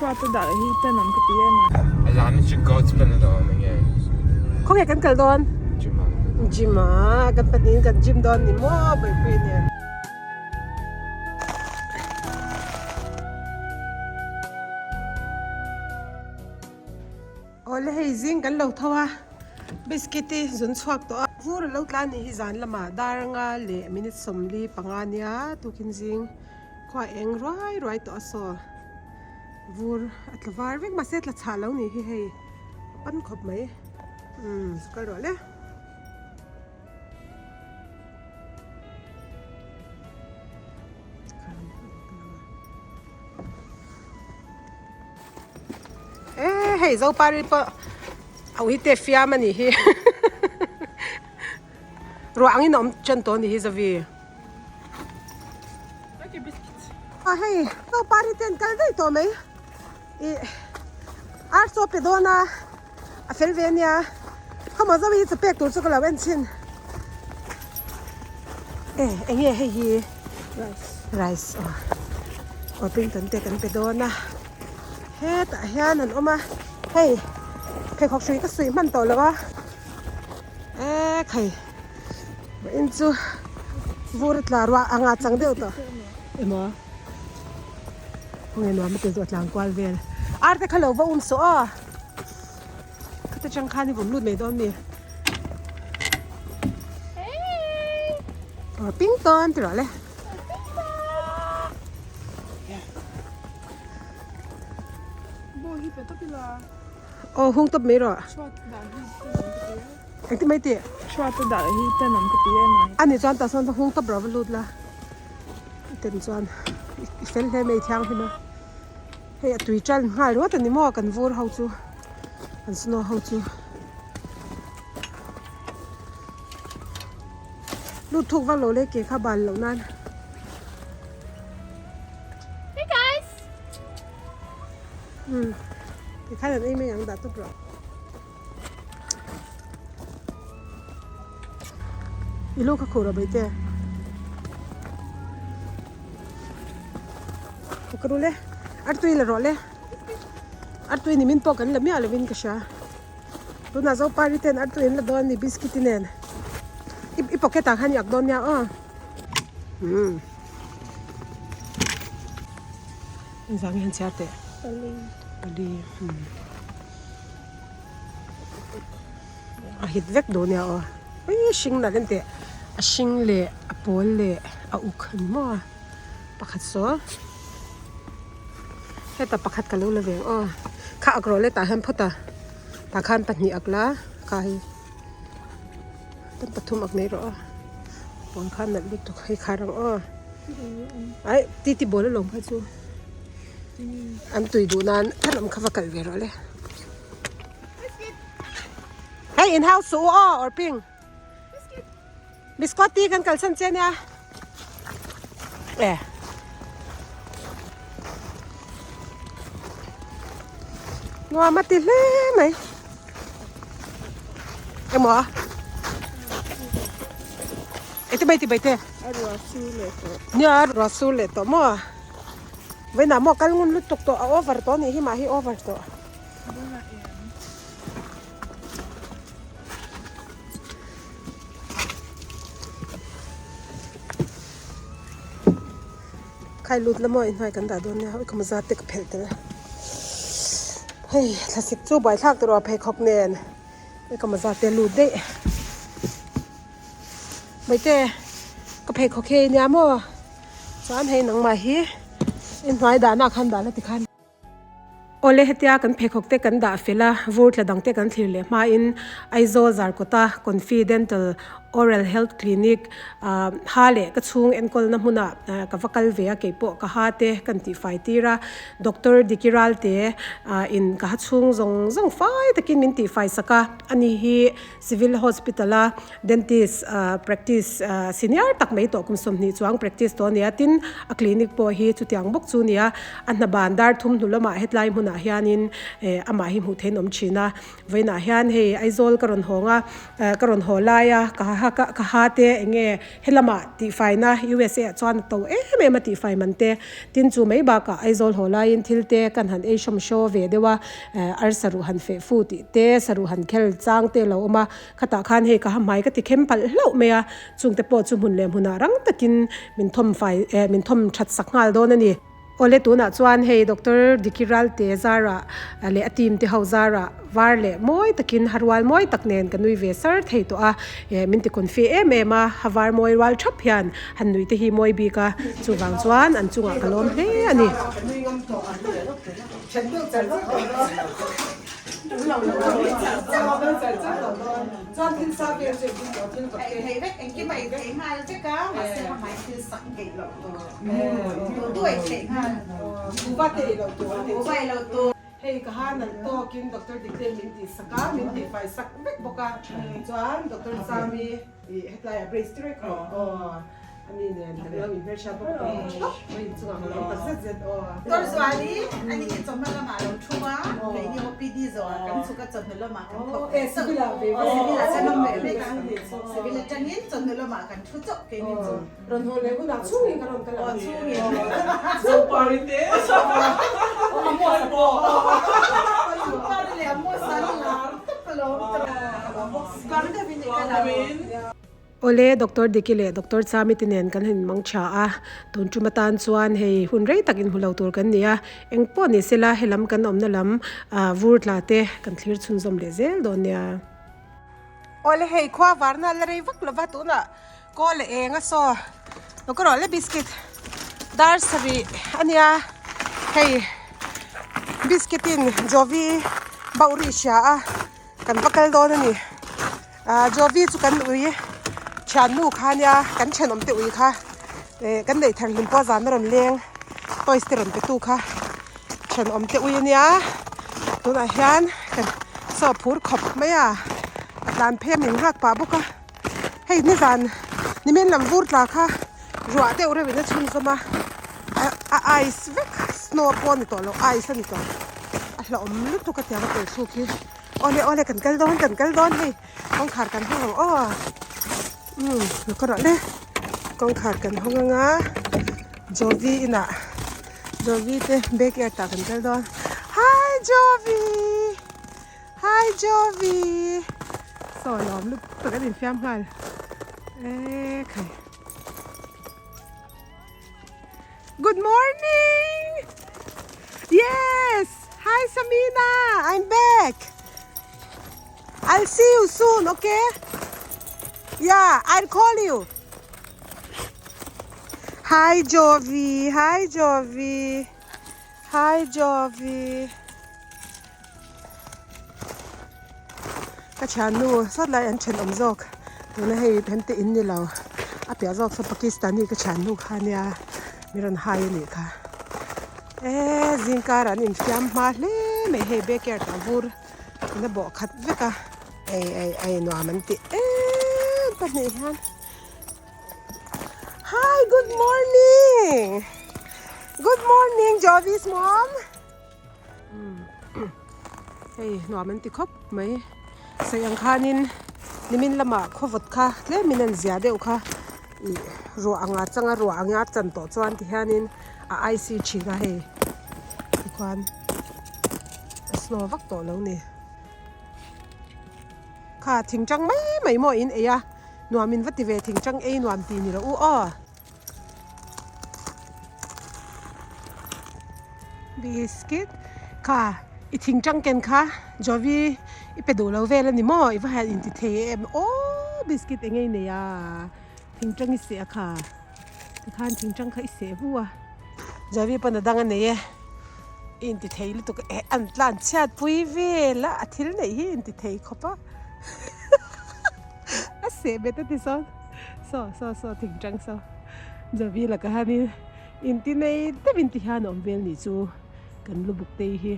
Chhuat a dah hi tenawm ka ti em a. A lam hi chu God's plan a lo awm enge? Khawnge kan kal dawn? Gym ah. Gym ah kan pahnihin kan gym dawn ni maw Bawipuii nen. Awle hei zing kan lo tho a, biscuit hi zun chhuak tawh a. Vur a lo tla a nih hi zan lamah dar anga leh minute 45 nia tukin zing khua eng ruai ruai tawh a saw vur a tla var vek mahse tla chhah lo nih hi hei a pan khawp mai umm kal rawh le. E hei zopari pawh a uite fiam a nih hi ruah angin a awm ṭan tawh a nih hi zavi a hei zopari te an kal daih tawh mai ih ar chaw pe dawn a a fel ve ania khawmaw zawi hi chaw pek tur chu ka lo en chhin e eng nge hei hi rice aw aw pington te kan pe dawn a hetah hian an awm a hei pheikhawk hrui ka suih hman tawh lo a e khai vawiin chu vur a tla ruah anga chang deuh tawh emaw khawnge nuam a ti zawh tlang kual vel ar te kha lo va um suh aw. Khata chang khan i vawm lut mai dawn mi. Aw ping tawn ti rawh le. Aw hung tawp mai rawh. Engtin mai tih? Chhuat a dah hi tenawm ka ti em a. Ani chuan tah sawn hung tawp rawh va lut la. Ten chuan i fel hle mai thianghlim a. Hei a tui tan nghal ringawt a ni maw kan vur ho chu kan snow ho chu lut thuk vak lo le ke kha ban loh nan. Hey guys! Umm tikhan an ei mai ang dah tawp rawh. I lu kha khuh rawh baite. Ka ru le artui la rawh le artui ni min pawh kan la miah lovin ka hria tunah zopari ten artui an la dawn a ni biscuit te nen i pocket ah khan i ak dawn nia aw umm engvang hian chhiar teh pali umm. A hit vek duh nia aw ui hring nalh en teh a hring leh a pawl leh a uk a ni maw a pakhat saw heta pakhat ka lo la ve ang aw kha ak rawh le tah hian phawt a tah khan pahnih ak la kha hi tan pathum ak nei rawh aw pawn khan nalh lutuk hei khar ang aw aih titi bawl alawm kha chu. An tui duh nan thalam kha va kal ve rawh le. Hei in house suh u aw or ping. Biscuit ti kan kal san che nia. Eh. Nuam a ti hle mai. Emaw a. Ete bai ti bai te. A ruah sur leh tawh. Nia a ruah sur leh tawh maw. Vawiinah maw kal ngun lutuk tawh a over tawh a nih hi mah hi over tawh. Khai lut la maw inhnuai kan dah dawn nia ui ka mawza te ka phelh tel a hei thlasik chu buaithlak tur aw pheikhawk nen ui ka mawza te lut daih. Baite ka pheikhawk hi nia maw. Chuan hei nangmah hi i hnuai dahna ah khan dah la tikhan. Awle hetia kan pheikhawk te kan dah fel a, vur tla dang te kan thlir leh hmain Aizawl Zarkawta Confi Dental Oral Health Clinic ah ha leh ka chhung enkawlna hmunah ka va kal ve a, keipawh ka ha te kan tihfai tir a, Doctor Diki Ralte in ka ha chhung zawng zawng fai takin min tihfai sak a, ani hi Civil Hospital a Dentist practice senior tak mai tawh kum 20 chuang practice tawh a nia tin a clinic pawh hi chutiang bawk chu a nia a hna ban dar thum hnu lamah hetlai hmunah hianin amah hi hmuh theih an awm thin a vawiinah hian hei Aizawl ka rawn hawng a ka rawn haw lai a ka ha ka ha te enge helama tihfaina USA ah chuan a to em em a tihfai man te tin chu mai bakah Aizawl haw laiin thil te kan han ei hrawm hraw ve deuh a arsa ruh han feh fu tih te saruh han khel chang te a lo awm a khatah khan hei ka ha hmai ka ti khem palh hlauh mai a chungte pawh chu hmun leh hmunah rang takin min thawm fai eh min thawm that sak nghal dawn a ni. Awle tunah chuan hei Doctor Diki Ralte zarah leh a team te ho zarah var leh mawi takin ha rual mawi tak nen ka nui ve sar thei tawh a, eh min ti confi em em a, ha var mawi rual thap hian han nui te hi mawi bik a, chuvang chuan an chungah ka lawm hle a ni. Hei ka han an tawkin Doctor Dikte min tih sak a, min tih fai sak vek bawk a, chuan Doctor Zami ih hetlaiah brace tirek aw ani nen kan lo inhmelhriat bawk a, ka inchungah ka lo tak zet zet aw. Doctor Zuali ani hi chawhma lamah a lo thu a, keini OPD zawhah kan chhuk a chawhnu lamah kan thawk ve chauh, civil ah kan awm ve mek a, civil atangin chawhnu lamah kan thu chauh keini chu. Rawn haw leh hunah chhungin ka rawn kal ang. Aw chhungin. Zopari te. Amos pawh. Zopari leh Amos an lar tawp alawm. Tluang deuhin i kal ang. Awle, Doctor Diki leh Doctor Chami te nen kan han mang tha a, tun tum atan chuan hei hun rei tak inhmu lo tur kan ni a, eng pawh ni sela helam kan awmna lam vur tla te kan thlir chhunzawm leh zel dawn nia. Awle hei khua varna la rei vak lova tunah Kaw leh eng a saw lo ka rawh le biscuit dar sarih a nia hei biscuit in jovi bauh ri hria a kan va kal dawn a ni ah jovi chu kan ui thiannu kha a nia kan thenawm te ui kha eh kan neih thar hlim pawh zan a rawn leng toys te rawn pe tu kha thenawm te ui a nia tunah hian kan saw phur khawp mai a a tlan phei a min nghak pah bawk a. Hei nizan nimin lam vur tla kha ruah deuh reuh in a chhunzawm a a ice vek snow pawh a ni tawh lo ice a ni tawh a hlauhawm lutuk a tiang a pel thluk hi awle awle kan kal dawn kan kal dawn hei kawngkhar kan hawng ang aw umm lo ka rawh le kawngkhar kan hawng anga Jovi inah Jovi te backyard ah kan kal dawn hi Jovi. Hi Jovi! Saw lawm lutuk tak an infiam nghal e khai. Good morning! Yes! Hi Samina! I'm back! I'll see you soon, okay? Yeah, I'll call you. Hi Jovi! Hi Jovi! Hi Jovi! Ka thiannu sawt lai an thenawm zawk tuna hei hemte in ni lo a piah zawk saw Pakistani ka thiannu kha ania mi rawn hai a nih kha eee zingkar an infiam hma hle mai hei backyard ah vur in a bawh khat vek a ei ei ei nuam an ti em pahnih hian hi good morning good morning Jovis mom. Hei nuam an ti khawp mai sawi ang khanin nimin lamah khawvawt kha tlemin an zia deuh kha ih ruah anga changa ruah anga chan tawh chuan ti hianin a icy thin a hei tikhuan a snow vak tawh lo ni kha thingtang mai mai maw in ei a nuam in va ti ve thingtang ei nuam ti ni loh u aw. Biscuit kha i thing tang ken kha Jovi i pe duh lo vel a ni maw i va han inti thei em aw biscuit eng nge i nei a thing tang i seh a kha tikhan thing tang kha i seh vu a Jovi pawn a dang a nei e i inti thei lutuk e an tlan chhiat pui vel a a thil neih hi inti thei khawp a. A seh bet a ti sawn saw saw saw thing tang saw Jovi lakah hianin inti nei deuhin ti hian a awm vel nih chu kan lu buk te hi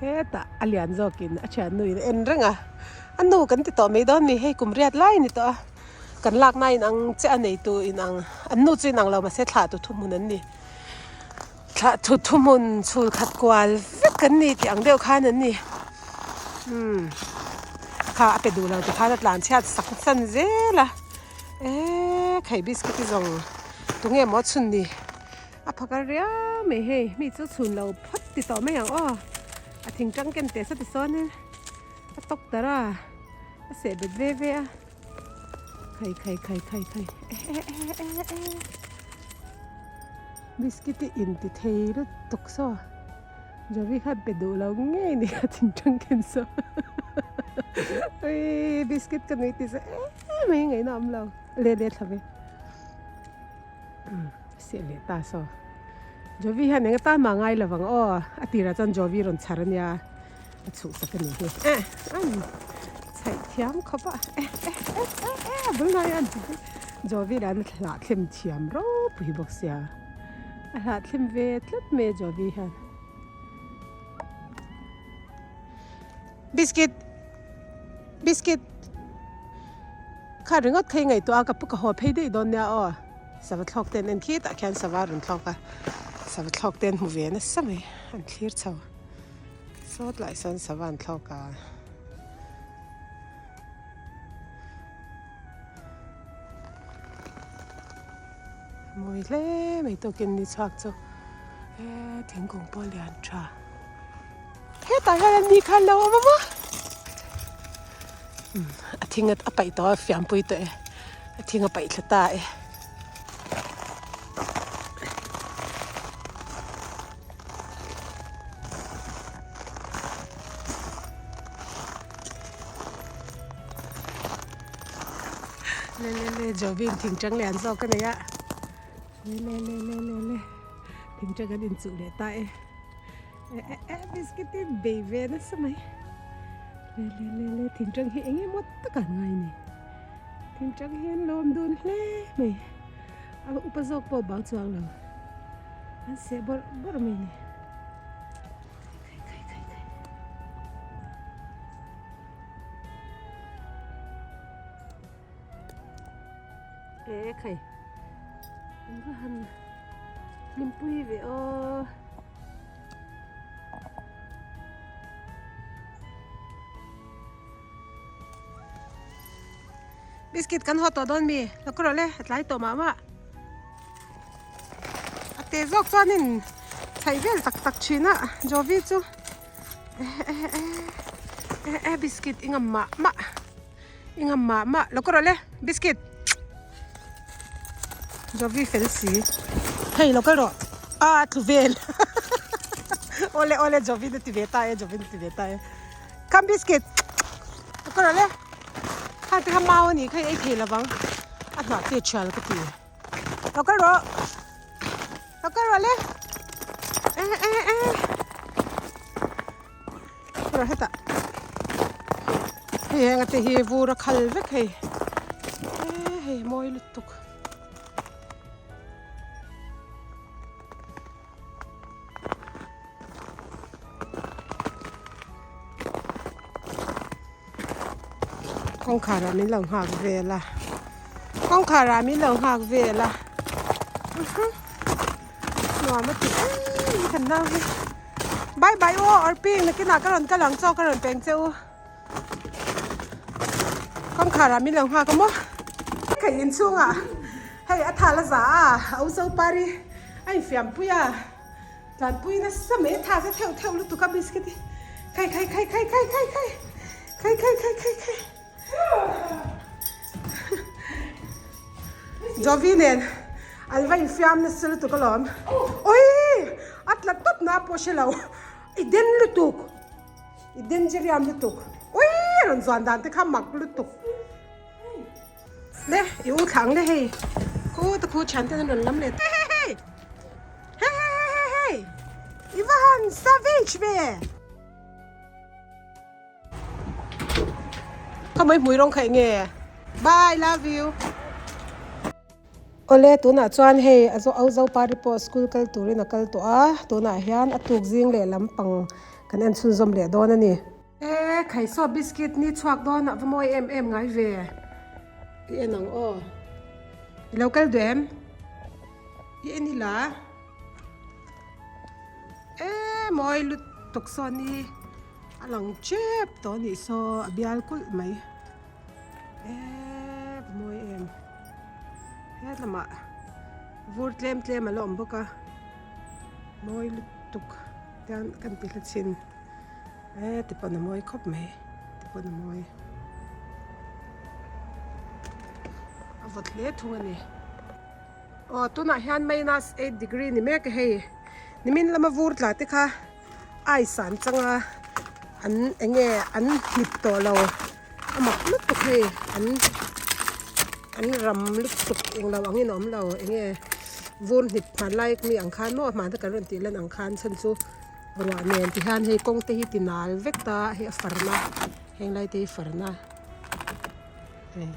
hetah a lian zawkin a thiannu in a en reng a a nu kan ti tawh mai dawn ni hei kum riat lai a ni tawh a kan lakna in ang chiah a neitu in ang an nu chu in ang lo mahse thlah tu thuhmun an ni thlah tu thuhmun chhul khat kual vek an ni tih ang deuh khan an ni umm. Kha a pe duh lo tikhan a tlan chhiat sak san zel a, eee khai biscuit hi zawng tunge maw chhun ni a phakar riau mai hei mi chu chhun lo phawt ti tawh mai ang aw a thing tang ken teh saw ti sawn in a tawk tar a a seh bet ve ve a khai khai khai khai khai eh eh eh eh biscuit hi inti thei lutuk saw. Jovi kha pe duh lo ngei ni a thingtang khen saw ui biscuit ka nui ti zeh em mai ngaihna awm lo le le thla ve seh leh ta saw Jovi hian eng atan mah ngai lovang aw a tirah chuan Jovi rawn chhar ania a chhuh sak a nih hi eh an chhaih thiam khawp a eh eh eh eh eh a bul hnai a Jovi lah an hlah thlem thiam ropui bawk sia. A hlahthlem ve tlat mai a Jovi hian. Biscuit! Biscuit! Kha ringawt kha i ngaihtuah a ka pu ka haw phei daih dawn nia aw. Sava thlawk te an en khi tah khian sava a rawn thlawk a. Sava thlawk te an hmu ve nasa mai. An thlir chho. Sawt lai sawn sava an thlawk a. Mawi hle mai tawkin ni chhuak chu he thingkung pawh lian tha hetah hian an ni khan lo awm a maw a thing a paih tawh a fiampui tawh e a thing a paih thla ta e. Le le le Jovin thingtang lian zawk a nei a le le le le le le thingtang an inchuh leh ta e eh eh eh biscuit in bei ve nasa mai le le le le thingtang hi eng emaw tak an ngai ni thingtang hi an lawm dun hle mai a upa zawk pawh bang chuang lo an seh bawrh bawrh mai ni. E khai an va han hlimpui ve aw biscuit kan haw tawh dawn mi la kawr le a tlai tawh mah mah. A te zawk chuanin chhaih vel tak tak thin a Jovi chu eh eh eh eh biscuit i ngam mah mah i ngam mah mah lo ka rawh le biscuit Jovi fel si hei lo kal rawh a tlu vel awle awle Jovi na ti ve ta e Jovi na ti ve ta e come biscuit lo ka rawh le kha te kha mau a nih kha i ei thei lovang a hnah te thial ka ti. Lo kal rawh. Lo kal rawh le. Eh eh eh. Rawh hetah. Hei heng ate hi vur a khal vek hei. Eh hei mawi lutuk. Kawngkhar ah min lo nghak vel a kawngkhar ah min lo nghak vel a nuam a ti em em kan nau hi bye bye aw arping nakinah ka rawn kal ang chaw ka rawn peng che u kawngkhar ah min lo nghak a maw ka inchhungah hei a thal a za a a u zopari a infiampui a. Tlanpui nasa mai tha za theuh theuh lutuk a biscuit hi khai khai khai khai khai khai khai khai khai khai khai khai Jovi nen an va infiam nasa lutuk alawm oi a tla tawp na pawh hre lo i den lutuk i dangeriam lutuk oi a rawn zuan dan te kha mak lutuk Le i u thlang le hei khu ta khu thian ten an rawn lam leh hei hei hei hei hei hei hei i va han savage ve ka mai hmui rawng kha eng nge bye love you awle tunah chuan hei a zo au zo pari pawh school kal turin a kal tawh a tunah hian a tuk zing leh lampang kan en chhunzawm leh dawn a ni. E Khaisaw biscuit ni chhuak dawn ah va mawi em em ngai ve i en ang aw i lo kal duh em i en ila e mawi lutuk saw ni. A lang tep tawh a nih saw a bial kulh mai eee mawi em helamah vur tlem tlem a la awm bawk a mawi lutuk tian kan ti hla chhin eee ti pawn a mawi khawp mai ti pawn a mawi a vawt hle thung a ni. Aw tunah hian minus eight degree ni mek a hei nimin lama vur tla te kha ice an chang a an eng nge an hnip tawh lo a mak lutuk hei an an ram lutuk englo angin a awm lo eng nge vur hnip hmanlai mi ang khan maw hmanna kan rawn tih lan ang khan chhan chu ruah nen ti hian hei kawng te hi ti nal vek ta hei a farna heng lai te hi farna hei.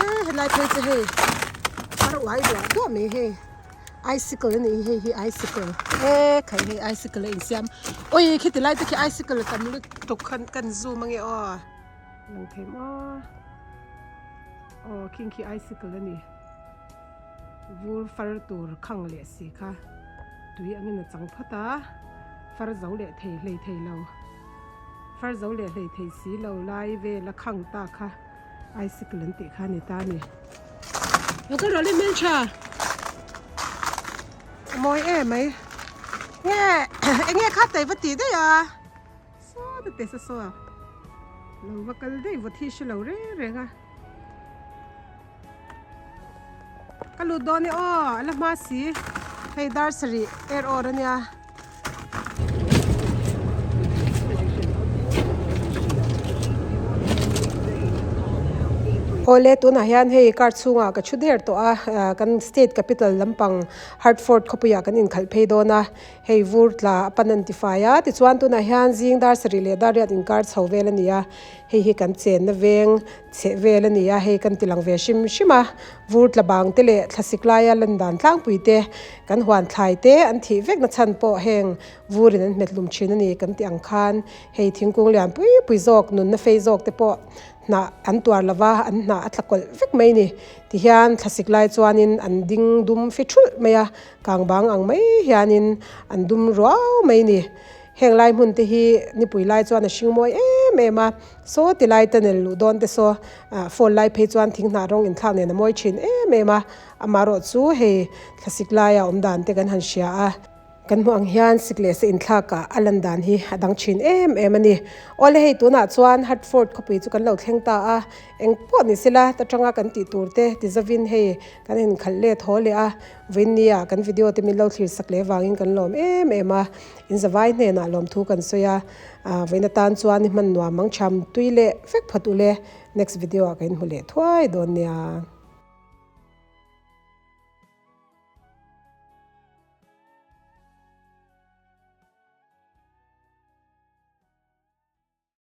E helai phei chu hei a uai duah duah mai hei icicle a nih hi hei hi icicle e khai hei icicle a insiam awi khiti lai te khi icicle a tam lutuk khan kan zoom ange aw lang thei maw aw khing khi icicle a ni vur far tur khang leh si kha tui angin a chang phawt a far zo leh thei hlei thei lo. Far zo leh hlei thei si lo lai vel a khang ta kha icicle an tih kha a ni ta a ni. Lo kal rawh le hmeltha a mawi em mai nge eng nge kha tei va tih daih a saw ta te sa saw a lo va kal daih vawt hi hre lo reng reng a ka lut dawn e aw a la hma si hei dar sarih er awr a nia. Awle tunah hian hei car chhungah ka thu der tawh a ah kan state capital lampang Hartford khawpuiah kan inkhalh phei dawn a hei vur tla a pan an ti fai a tichuan tunah hian zing dar sarih leh dar riat inkar chho vel a ni a hei hi kan chenna veng chheh vel a ni a hei kan ti lang ve hrim hrim a vur tla bang te leh thlasik laia lan dan tlangpui te kan huan thlai te an thih vek na chhan pawh heng vurin an hmet lum thin a ni kan tih ang khan hei thingkung lian pui pui zawk nunna fei zawk te pawh hnah an tuar lova an hnah a tla kawlh vek mai a ni tihian thlasik lai chuanin an ding dum fi thulh mai a kang bang ang mai hianin an dum ruau mai a ni. Heng lai hmun te hi nipui lai chuan a hring mawi em em a, saw ti lai tunnel luh dawn te saw ah fall lai phei chuan thing hnah rawng inthlak nen a mawi thin em em a, amaherawh chu hei thlasik laia awm dan te kan han hria a, kan hmuh ang hian sik leh sa inthlak ah a lan dan hi a dang thin em em a ni. Awle hei tunah chuan Hartford khawpui chu kan lo thleng ta a, eng pawh ni sela ta tanga kan tih tur te ti zavin hei kan inkhalh let haw leh a, vawiin ah kan video te min lo thlir sak leh vangin kan lawm em em a. In zavai hnenah lawmthu kan sawi a, vawiin atan chuan i hman nuam ang tham tui leh vek phawt ule, next video ah ka inhmu leh thuai dawn nia.